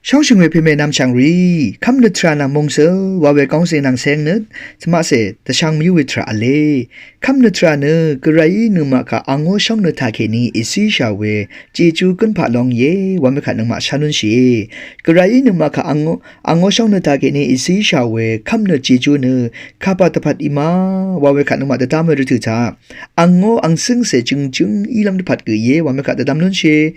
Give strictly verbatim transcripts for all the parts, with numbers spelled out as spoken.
Shóngshø̀ng we pèmè nvmchv̀ng rì, kv́mnøt tvrà nvng mòngsøl wa we góng zè nvng seng nøt, tvmaqcè dvshvng mvyú we tvrà v̄le. Kv́mnøt tvrà nø Gvrayí nøngmaq kaq angó shóngnøt taqkèní èzíshà we jejú gǿnpaq long íe wa mekaq nøngmaq shá lúnshìe. Gvrayí nøngmaq kaq angó, angó shóngnøt taqkèní èzíshà we kv́mnøt jejú nø kapà dvpvt í ma wa mekaq nøngmaq dvdvm we rvtø̀ taq angó angcǿngcè jø̀ngjǿng ílv́m dvpvt gø íe wa mekaq dvdvm lúnshìe.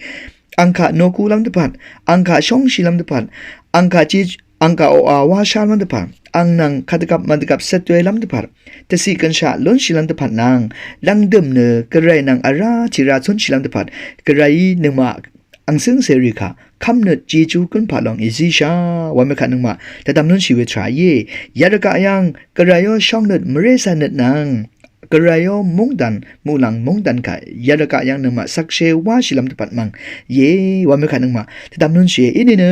Ang kaq nogúlv́m dvpvt, ang kaq shóngshìlv́m dvpvt, ang kaq je, ang kaq oqà wáshálv́m dvpvt, ang nvng kadvgvp mvdvgvp cvt welv́m dvpvt, dvciq gønshaq lúnshìlv́m dvpvt nvng lv̀ngdø̀m nø Gvray nvng vrá tìra cúnshìlv́m dvpvt, Gvrayí nøngmaq angcǿngcèrì kaq kv́mnøt jejú gǿnpaq long èzíshà wa mekaq nøngmaq dvdvm lúnshì we tvrà íe. Yarvgaq yv́ng Gvrayó shóngnøt mvré cv̀nnøt nvng Gvrayó móngdàn, muqlàng móngdàn kaq yarvgaq yv́ng nøngmaq shvkshé wáshìlv́m dvpvt mv̀ng íe wa mekaq nøngmaq dvdvm lúnshìe. Inìnø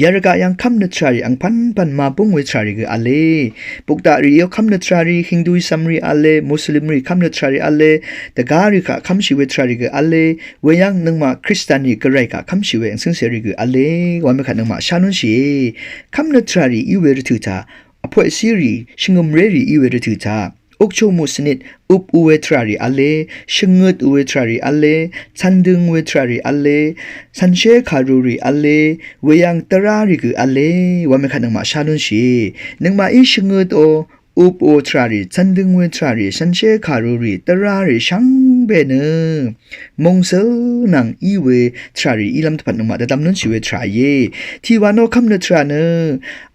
yarvgaq yv́ng kv́mnøt tvràrì angpv́npv́n màbúng we tvràrì gø v̄le. Bukdaqrìó kv́mnøt tvràrì, Hinduism rì v̄le, Muslim rì kv́mnøt tvràrì v̄le, dvgárì kaq kv́mshì we tvràrì gø v̄le, weyv́ng nøngmaq Kristan rì Gvray kaq kv́mshì we angcǿngcèrì gø v̄le wa mekaq nøngmaq shá lúnshìe. Kv́mnøt tvràrì í we rvtø̀ taq vpweqcírì, shvngø̀mrérì í we rvtø̀ taq ukchuk muqcvnit øp u we tvràrì v̄le, shvngøt u we tvràrì v̄le, cv̀ndøng we tvràrì v̄le, cv̀nshé kàrurì v̄le, weyv́ng dvrárì gø v̄le wa mekaq nøngmaq shá lúnshìe. Nøngmaqí shvngøtò, øpò tvràrì, cv̀ndøng we tvràrì, cv̀nshé kàrurì, dvrárì shvngbe nø mòngsøl nvng í we tvràrì ílv́m dvpvt nøngmaq dvdvm lúnshì we tvrà íe. Tiqwà nò kv́mnøt tvrà nø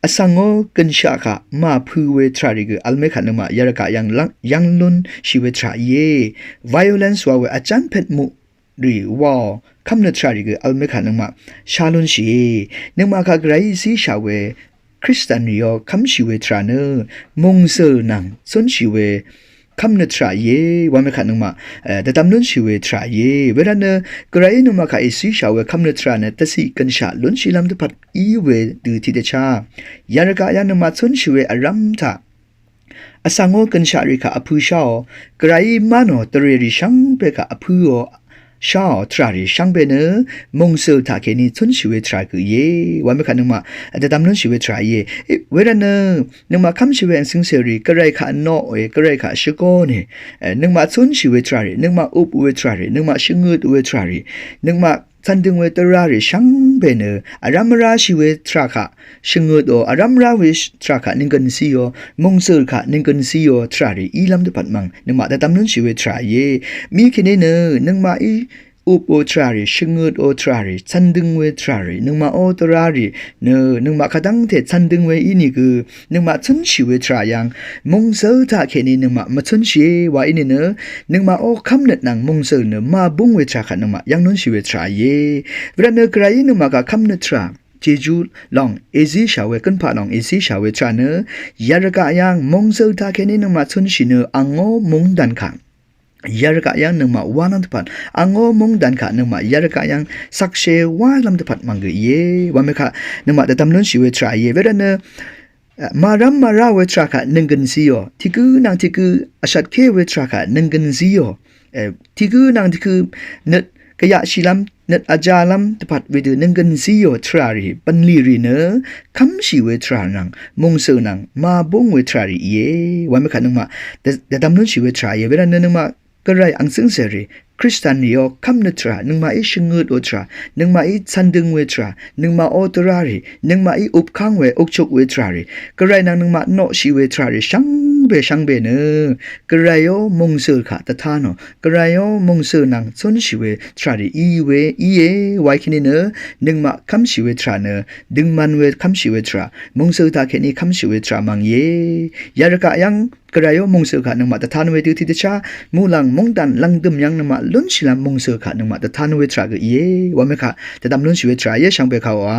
vsvngó gønshaq kaq màpø̄ we tvràrì gø vl mekaq nøngmaq yarvgaq yv́ng lv́ng yv́ng lúnshì we tvrà íe. Violence wa we vjánpet muqrì waò kv́mnøt tvràrì gø vl mekaq nøngmaq shá lúnshìe. Nøngmaq kaq Gvrayí zíshà we Kristan rìó kv́mshì we tvrà nø mòngsøl nvng cúnshì we kv́mnøt tvrà íe wa mekaq nøngmaq, e, dvdvm lúnshì we tvrà íe. Wervtnø Gvrayí nøngmaq kaq èzíshà we kv́mnøt tvrà nø dvciq gønshaq lúnshìlv́m dvpvt í we dø tiqdvchá yarvgaq yv́ng nøngmaq cúnshì we vrv́m taq vsvngó gønshaqrì kaq vpø̄ sháò, Gvrayí mánò dvrèrì shvngbe kaq vpø̄ò sháò tvràrì shvngbe nø mòngsøl taqkèní cúnshì we tvrà gø íe wa mekaq nøngmaq dvdvm lúnshì we tvrà íe. Wervtnø nøngmaq kv́mshì we angcǿngcèrì Gvray kaq noqe, Gvray kaq shvgōne, e, nøngmaq cúnshì we tvràrì, nøngmaq øp we tvràrì, nøngmaq shvngøt we tvràrì, nøngmaq cv̀ndøng we dvrárì shvngbe nø vrv́m vráshì we tvrà kaq shvngøtò, vrv́m vrá we tvrà kaq nònggø̀n zíò, mòngsøl kaq nònggø̀n zíò tvràrì ílv́m dvpvt mv̀ng nøngmaq dvdvm lúnshì we tvrà íe. Mì kèní nø nøngmaqí øpò tvràrì, shvngøtò tvràrì, cv̀ndøng we tvràrì, nøngmaqó dvrárì nø nøngmaq kadv́ngte cv̀ndøng we ínìgø nøngmaq cúnshì we tvrà yv́ng mòngsøl taqkèní nøngmaq mvcúnshìe wa ínìnø nøngmaqó kv́mnøt nvng mòngsøl nø màbúng we tvrà kaq nøngmaq yv́ng lúnshì we tvrà íe. Wervtnø Gvrayí nøngmaq kaq kv́mnøt tvrà jejú lòng èzíshà we, gǿnpaq lòng èzíshà we tvrà nø yarvgaq yv́ng mòngsøl taqkèní nøngmaq cúnshì nø angó móngdàn kaq yarvgaq yv́ng nøngmaq wálv́m dvpvt, angó móngdàn kaq nøngmaq yarvgaq yv́ng shvkshé wálv́m dvpvt mv̀ng gø íe wa mekaq nøngmaq dvdvm lúnshì we tvrà íe. Wervtnø, e, màrv́m màrá we tvrà kaq nònggø̀n zíò, tiqgǿ nvng tiqgǿ vshvtké we tvrà kaq nònggø̀n zíò, e, tiqgǿ nvng tiqgǿ nøt gvyaqshìlv́m, nøt vjálv́m dvpvt wedø nònggø̀n zíò tvràrì bv̀nlì rì nø kv́mshì we tvrà nvng mòngsøl nvng màbúng we tvràrì íe wa mekaq nøngmaq dv, dvdvm lúnshì we tvrà íe. Wervtnø nøngmaq Gvray angcǿngcèrì Kristan rìó kv́mnøt tvrà, nøngmaqí shvngøtò tvrà, nøngmaqí cv̀ndøng we tvrà, nøngmaqó dvrárì, nøngmaqí øpkv́ng we, øpchuk we tvràrì, Gvray nvng nøngmaq noqshì we tvràrì shvngbe shvngbe nø Gvrayó mòngsøl kaq dvtánò, Gvrayó mòngsøl nvng cúnshì we tvràrì í we íe wa kèní nø nøngmaq kv́mshì we tvrà nø døngman we kv́mshì we tvrà, mòngsøl taqkèní kv́mshì we tvrà mv̀ng íe. Yarvgaq yv́ng Gvrayó mòngsøl kaq nøngmaq dvtán we dø tiqdvchá muqlàng móngdàn lv̀ngdø̀m yv́ng nøngmaq lúnshìlv́m mòngsøl kaq nøngmaq dvtán we tvrà gø íe wa mekaq dvdvm lúnshì we tvrà íe shvngbe kaq wa.